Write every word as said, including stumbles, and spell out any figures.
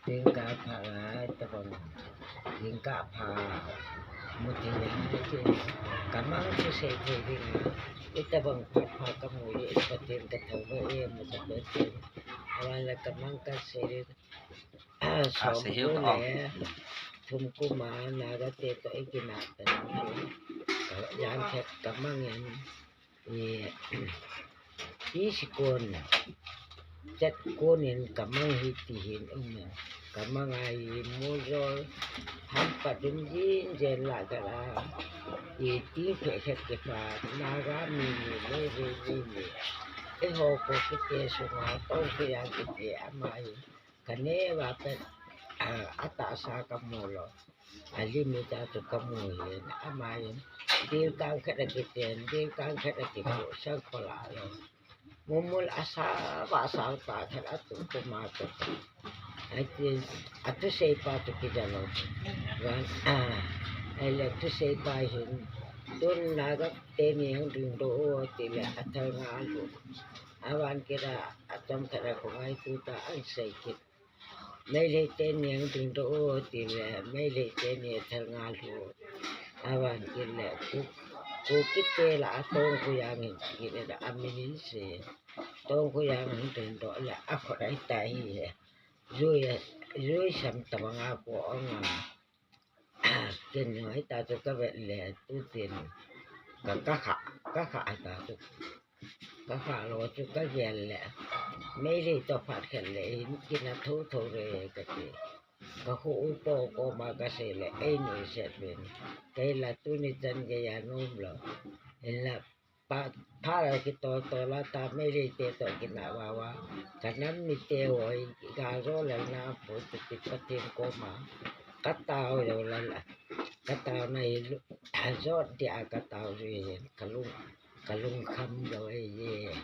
Jingkah pha lai tabang, jingkah pha mu thei a, kamang thusei thei ding, itabang phat pha kamu le Pathen kathangvah e, mu Pathen, avan le kamang kasei ding, som kum le thum kum a Naga te toh ikinah tan, jan khat kamang in, i, i sikon, chat kon in kamang hi ti hin um in, kamang a hi mujol, hampa dum jin jen la kala, i ti phe khat ke pa, Naga mi ni, Meitei mi ni, eiho Kuki te sunga, Tongkhu yang kiti ama hi, kaneh uva pet, a, atahsa kamu lou. Alimit a chu kamu hin, ama hin, dil kang khat akiten, dil kang khat akipoh, sang khola lou. Mumul asa, va sa ta khat atu kuma chu. Atin, athusei pa chu kija lou. Van, a, ahile thusei pa hin, tun Naga teni hung dingdoh u tile athal nga lhu. Avan kit a, achom khat a khongai tuta ahin sei kit. Meitei teni hung dingdoh u tile, Meitei teni athal nga lhu. Avan kit le, Ku, Kuki te lah a Tongkhu yang hin kit le, amin hin sei. Tongkhu yang hung dingdoh le, akhut ahitai hi. Jui, jui sam tabang a ko ong a. Ken hoi ta chu kavet le, tutin. Ka, kakha, kakha ta chu. Kakha lou chu kagel le, Meitei toh phat khat le, hin kina thotho le kati. Kakho upa koma kasei le, einuisat uvin. Keila tuni chan geiya nom lou. Hinla, phat, phat a kitoto la ta Meitei te toh kinah uva uva. Kanam mite hoi, gajo le na pu tu ti Pathen koma. Katao jou la la. Katao na hi lu, jot dia katao jui hin. Kalung, kalungkham jou e ye.